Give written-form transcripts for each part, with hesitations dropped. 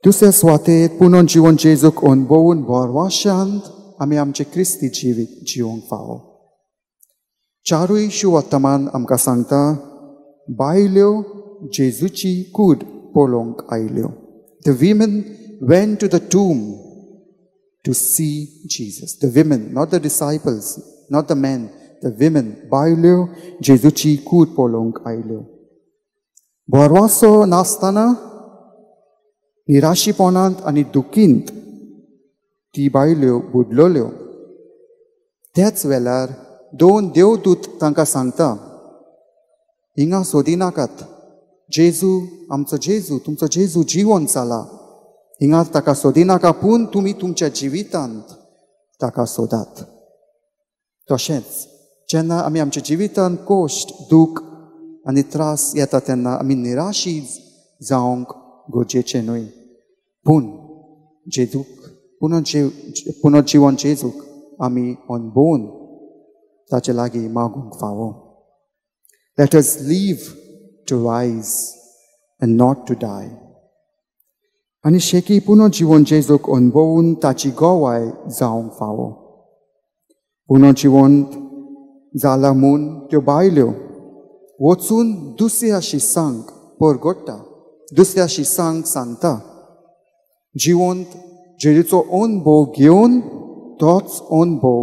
दुसऱ्या सुवातेर पुनर्जिवन जेजूक अणभवून भरवशांत आमी आमचें क्रिस्ती जिवीत जिवंक फावो. चारूय शुवर्तमान आमकां सांगता बायल्यो जेजूची कूड पळोवंक आयल्यो. The women went to the tomb to see Jesus. The women, not the disciples, not the men, the women, बायल्यो जेजूची कूड पळोवंक आयल्यो. भरवसो नासतना निराशीपणांत आनी दुखींत ती बायल्यो बुडलोल्यो. त्याच वेळार दोन देवदूत तांकां सांगता, हिंगा सोदिनाकात, जेजू आमचो जेजू तुमचो जेजू जिवन जाला, हिंगा ताका सोदिनाका, पूण तुमी तुमच्या जिवितांत ताका सोदात. तशेंच जेन्ना आमी आमच्या जिवितांत कश्ट, दूख आनी त्रास येता तेन्ना आमी निराशी जावंक गरजेचें न्हय, पूण जेजूक पुनर्जिवन जेजूक आमी अणभवून ताचे लागीं मागूंक फावो. Let us live to rise and not to die. आनी शेकी पुनर्जिवन जेजूक अणभवून ताची गवाय जावंक फावो. पुनर्जिवन जाला म्हूण त्यो बायल्यो वचून दुसऱ्या शिसांक परगट्टा, दुसऱ्या शिसांक सांगता. जिवंत जेजूचो अणभव घेवन तोच अणभव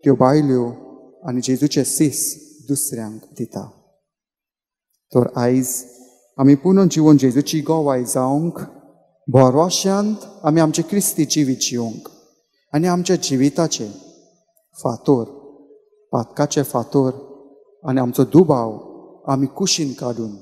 त्यो बायल्यो आनी जेजूचे सीस दुसऱ्यांक दिता. तर आयज आमी पुनर्जिवन जेजूची गवाय जावंक भरवशांत आमी आमचें क्रिस्ती जिवीत जिवंक आनी आमच्या जिविताचे फातोर, पातकाचे फातोर आनी आमचो दुबाव आमी कुशीन काडून